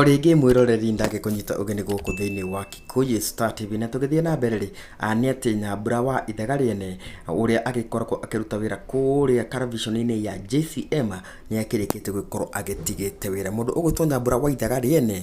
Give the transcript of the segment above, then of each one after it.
O rĩngĩ mwĩroreri, ndagĩkũnyita ũgeni gũkũ thĩinĩ wa Kikuyu Star TV, na tũgĩthiĩ na mbere rĩ, nĩ atĩ Nyambura wa Ithaga Rĩene ũrĩa agĩkoragwo akĩruta wĩra kũrĩa karaviconi-inĩ ya JCM nĩ akĩrĩkĩtie gũkorwo agĩtigĩte wĩra. Mũndũ ũgwĩtwo Nyambura wa Ithaga Rĩene,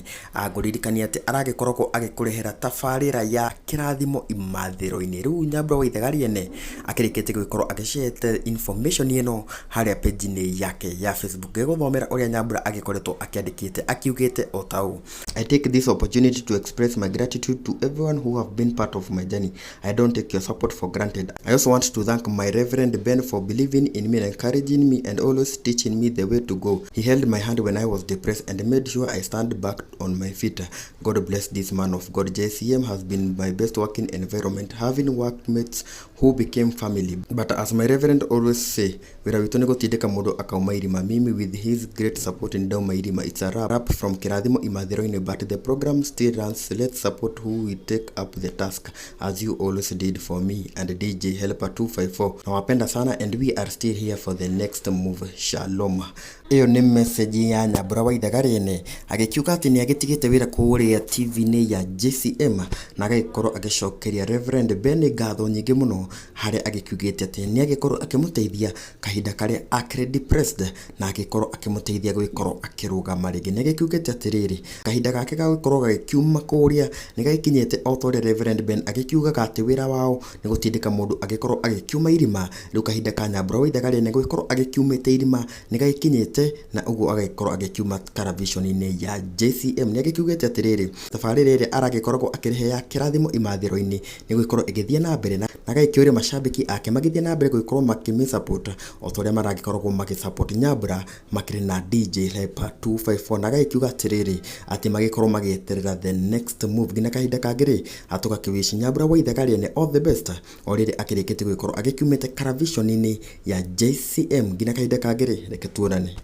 ngũririkania atĩ aragĩkoragwo agĩkũrehera tabarĩra ya Kĩrathimo Imathĩro-inĩ. Rĩu Nyambura wa Ithaga Rĩene akĩrĩkĩtie gũgĩkorwo agĩcete information ĩno harĩa page-inĩ yake ya Facebook. Ngĩgũthomera ũrĩa Nyambura agĩkoretwo akĩandĩkĩte, akiugĩte o ta ũũ: "I take this opportunity to express my gratitude to everyone who have been part of my journey. I don't take your support for granted. I also want to thank my Reverend Ben for believing in me and encouraging me and always teaching me the way to go. He held my hand when I was depressed and made sure I stand back on my feet. God bless this man of God. JCM has been my best working environment, having workmates who became family. But as my Reverend always say, wĩra witũ nĩ gũtindĩka mũndũ akauma irima. Mimi, with his great support, ndauma irima. It's a wrap from Kĩrathimo Imathĩro-inĩ, but the program still runs. Let's support who will take up the task as you always did for me and DJ Helper 254. Nawapenda sana and we are still here for the next move. Shalom." Ĩyo nĩ message ya Nyambura wa Ithaga Rĩene agĩkiuga atĩ nĩ agĩtigĩte wĩra kũrĩa TV-inĩ ya JCM na agagĩkorwo agĩcokeria Reverend Ben ngatho nyingĩ mũno, harĩa agĩkiugĩte atĩ nĩ agĩkorwo akĩmũteithia kahinda karĩa akĩrĩ depressed na agĩkorwo akĩmũteithia gũgĩkorwo akĩrũgama rĩngĩ. Nĩ agĩkiugĩte atĩrĩrĩ, kahinda gake ga gũkorwo gagĩkiuma kũrĩa nĩ gagĩkinyĩte, o ta ũrĩa Reverend Ben agĩkiugaga atĩ wĩra wao nĩ gũtindĩka mũndũ agĩkorwo agĩkiuma irima. Rĩu kahinda ka Nyambura wa Ithaga Rĩene gũgĩkorwo agĩkiumĩte irima nĩ gagĩkinyĩte, na ũguo agagĩkorwo agĩkiuma karaviconi-inĩ ya JCM. Nĩ agĩkiugĩte atĩrĩrĩ, tabarĩra ĩrĩa aragĩkoragwo akĩrehe ya Kĩrathimo Imathĩro-inĩ nĩ gũgĩkorwo ĩgĩthiĩ na mbere, na agagĩkĩũria macambĩki ake magĩthiĩ na mbere gũgĩkorwo makĩmĩ-support o ta ũrĩa maragĩkoragwo magĩ-support Nyambura makĩrĩ na DJ Helper 254, na agagĩkiuga atĩrĩrĩ, atĩ magĩkorwo magĩeterera the next move. Nginya kahinda kangĩ rĩ, tũgakĩwish Nyambura wa Ithaga Rĩene all the best o rĩrĩ akĩrĩkĩtie gũgĩkorwo agĩkiumĩte karaviconi-inĩ ya JCM. Nginya kahinda kangĩ rĩ, reke tuonane.